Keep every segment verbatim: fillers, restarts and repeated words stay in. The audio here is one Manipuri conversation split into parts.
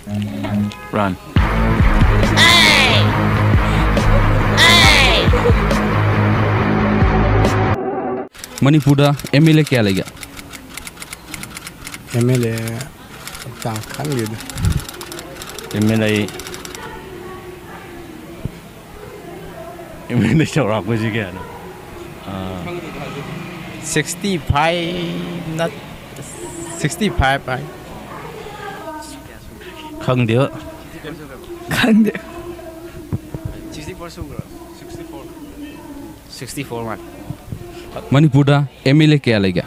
Run. ꯃꯅꯤꯄꯨꯔꯗ ꯑꯦꯝ ꯑꯦꯜ ꯑꯦ ꯀꯌꯥ ꯂꯩꯒꯦ? ꯑꯦꯝ ꯑꯦꯜ ꯑꯦ ꯆꯥꯡ ꯈꯪꯗꯦꯗ꯫ M L A, M L A ꯆꯥꯎꯔꯥꯛꯄꯁꯤ ꯀꯌꯥꯅꯣ? ꯑꯥ, sixty five ꯅꯠ-, sixty five ꯍꯥꯏ꯫ ꯈꯪꯗꯦꯕ꯫ ꯈꯪꯗꯦ꯫ Sixty four ꯃꯥꯜꯂꯦ꯫ ꯃꯅꯤꯄꯨꯔꯗ ꯑꯦꯝ ꯑꯦꯜ ꯑꯦ ꯀꯌꯥ ꯂꯩꯒꯦ?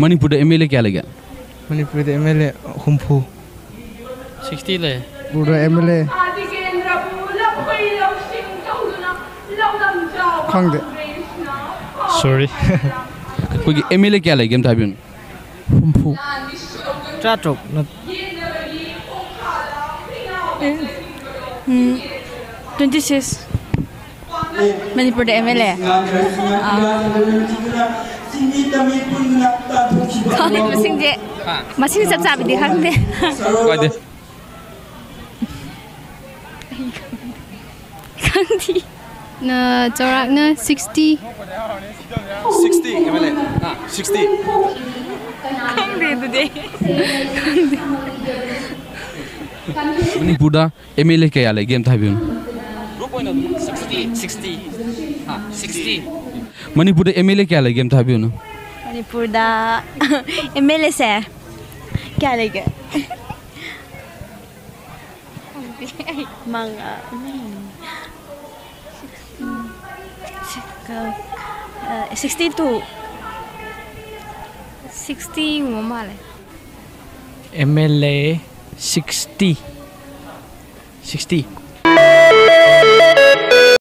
ꯃꯅꯤꯄꯨꯔꯗ ꯑꯦꯝ ꯑꯦꯜ ꯑꯦ ꯀꯌꯥ ꯂꯩꯒꯦ? ꯃꯅꯤꯄꯨꯔꯗ ꯑꯦꯝ ꯑꯦꯜ ꯑꯦ ꯍꯨꯝꯐꯨ꯫ Sixty ꯂꯩ꯫ ꯃꯅꯤꯄꯨꯔꯗ ꯑꯦꯝ ꯑꯦꯜ ꯑꯦ ꯈꯪꯗꯦ꯫ Sorry꯫ ꯑꯩꯈꯣꯏꯒꯤ ꯑꯦꯝ ꯑꯦꯜ ꯑꯦ ꯀꯌꯥ ꯂꯩꯒꯦ ꯑꯝꯇ ꯍꯥꯏꯕꯤꯌꯨꯅꯦ꯫ ꯍꯨꯝꯐꯨ꯫ ꯇꯔꯥꯇꯔꯨꯛ ꯅꯠ-, ꯎꯝ, twenty six꯫ ꯃꯅꯤꯄꯨꯔꯗ ꯑꯦꯝ ꯑꯦꯜ ꯑꯦ? ꯑꯥ꯫ ꯈꯪꯗꯦ, ꯃꯁꯤꯡꯁꯦ, ꯃꯁꯤꯡ ꯆꯞ ꯆꯥꯕꯤꯗꯤ ꯈꯪꯗꯦ꯫ ꯀꯥꯏꯗꯦ꯫ ꯈꯪꯗꯦ꯫ ꯅ ꯆꯥꯎꯔꯥꯛꯅ sixty꯫ Sixty M L A. ꯑꯥ, sixty꯫ ꯈꯪꯗꯦ ꯑꯗꯨꯗꯤ꯫ ꯃꯅꯤꯄꯨꯔꯗ ꯑꯦꯝ ꯑꯦꯜ ꯑꯦ ꯀꯌꯥ ꯂꯩꯒꯦ ꯑꯝꯇ ꯍꯥꯏꯕꯤꯌꯨꯅꯦ꯫ Sixty, sixty꯫ ꯑꯥ, sixty꯫ ꯃꯅꯤꯄꯨꯔꯗ ꯑꯦꯝ ꯑꯦꯜ ꯑꯦ ꯀꯌꯥ ꯂꯩꯒꯦ ꯑꯝꯇ ꯍꯥꯏꯕꯤꯌꯨꯅꯦ꯫ ꯃꯅꯤꯄꯨꯔꯗ ꯑꯦꯝ ꯑꯦꯜ ꯑꯦꯁꯦ ꯀꯌꯥ ꯂꯩꯒꯦ? ꯃꯉꯥ꯫ Sixty two꯫ Sixty ꯒꯨꯝꯕ ꯃꯥꯜꯂꯦ꯫ ꯑꯦꯝ ꯑꯦꯜ ꯑꯦ sixty꯫ Sixty꯫